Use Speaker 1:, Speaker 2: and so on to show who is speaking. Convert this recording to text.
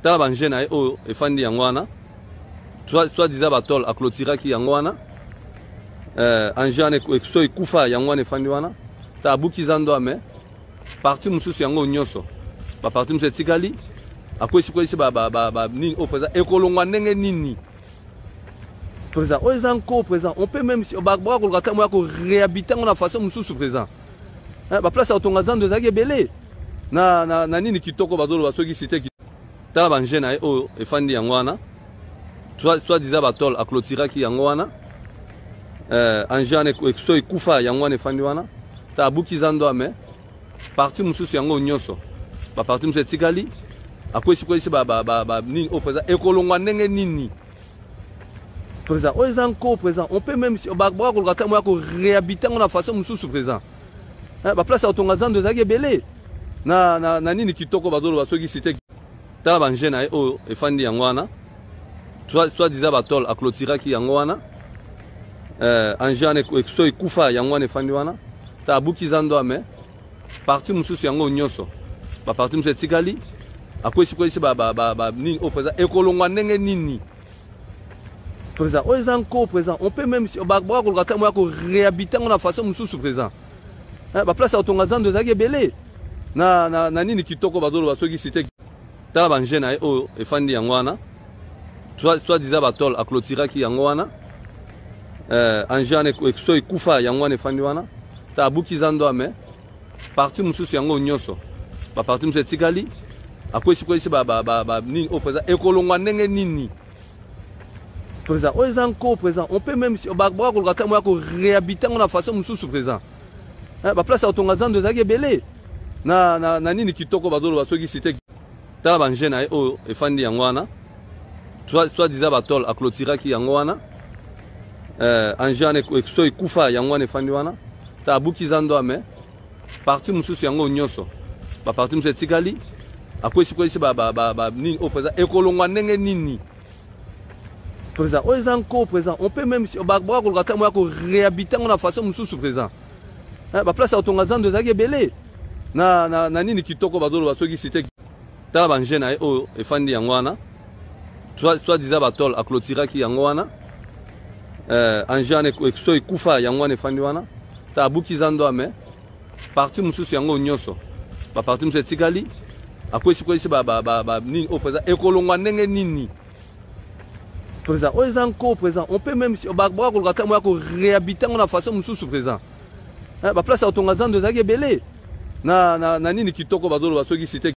Speaker 1: Tala ba na ye oyo efandi yango wana, soit disant batole aclotiraki yango wana, engin wana so ekufa, yango wana efandi wana. Ta abuki zando, mais partie mosusu yango nyonso, bapartie mosusu etikali, akwesi kwesi nini oyo. Président, ekolongwa ndenge nini? Président, oyo eza nko. Président, on peut même baka koluka ntango ya koréhabiliter yango na façon mosusu. Président, baplace ya kotonga zando ezalaki ebele na nini kitoko bazoloba soki cité. Tala baengin na ye oyo efandi yango wana, soit disant batole aclotiraki yango wana, engin wana so ekufa, yango wana efandi wana. Ta abuki zando, mais partie mosusu yango nyonso, bapartie mosusu etikali, akwesi kwesi nini oyo. Président, ekolongwa ndenge nini? Président, oyo eza nko. Président, on peut même baka koluka ntango ya koréhabiliter yango na façon mosusu. Président, baplace ya kotonga zando ezalaki ebele na nini kitoko bazoloba soki cité. Tala baengin na ye oyo efandi yango wana, soit disant batole aclotiraki yango wana, engin wana so ekufa, yango wana efandi wana. Ta abuki zando, mais partie mosusu yango nyonso, bapartie mosusu etikali, akwesi kwesi nini oyo. Président, ekolongwa ndenge nini? Président, oyo eza nko. Président, on peut même baka koluka ntango ya koréhabiliter yango na façon mosusu. Président, baplace ya kotonga zando ezalaki ebele na nini kitoko bazoloba soki cité. Tala baengin na ye oyo efandi yango wana, soit disant batole aclotiraki yango wana, engin wana so ekufa, yango wana efandi wana. Ta abuki zando, mais partie mosusu yango nyonso, bapartie mosusu etikali, akwesi kwesi nini oyo. Président, ekolongwa ndenge nini? Président, oyo eza nko. Président, on peut même baka koluka ntango ya koréhabiliter yango na façon mosusu. Président, baplace ya kotonga zando ezalaki ebele na nini kitoko bazoloba soki cité. Tala baengin na ye oyo efandi yango wana, soit disant batole aclotiraki yango wana, engin wana so ekufa, yango wana efandi wana. Ta abuki zando, mais partie mosusu yango nyonso, bapartie mosusu etikali, akwesi kwesi nini oyo. Président, ekolongwa ndenge nini? Président, oyo eza nko. Président, on peut même baka koluka ntango ya koréhabiliter yango na façon mosusu. Président, baplace ya kotonga zando ezalaki ebele na nini kitoko bazoloba soki cité. Tala baengin na ye oyo efandi yango wana, soit disant batole aclotiraki yango wana, engin wana so ekufa, yango wana efandi wana. Ta abuki zando, mais partie mosusu yango nyonso, bapartie mosusu etikali, akwesi kwesi nini oyo. Président, ekolongwa ndenge nini? Président, oyo eza nko. Président, on peut même baka koluka ntango ya koréhabiliter yango na façon mosusu. Président, baplace ya kotonga zando ezalaki ebele na nini kitoko bazoloba soki cité.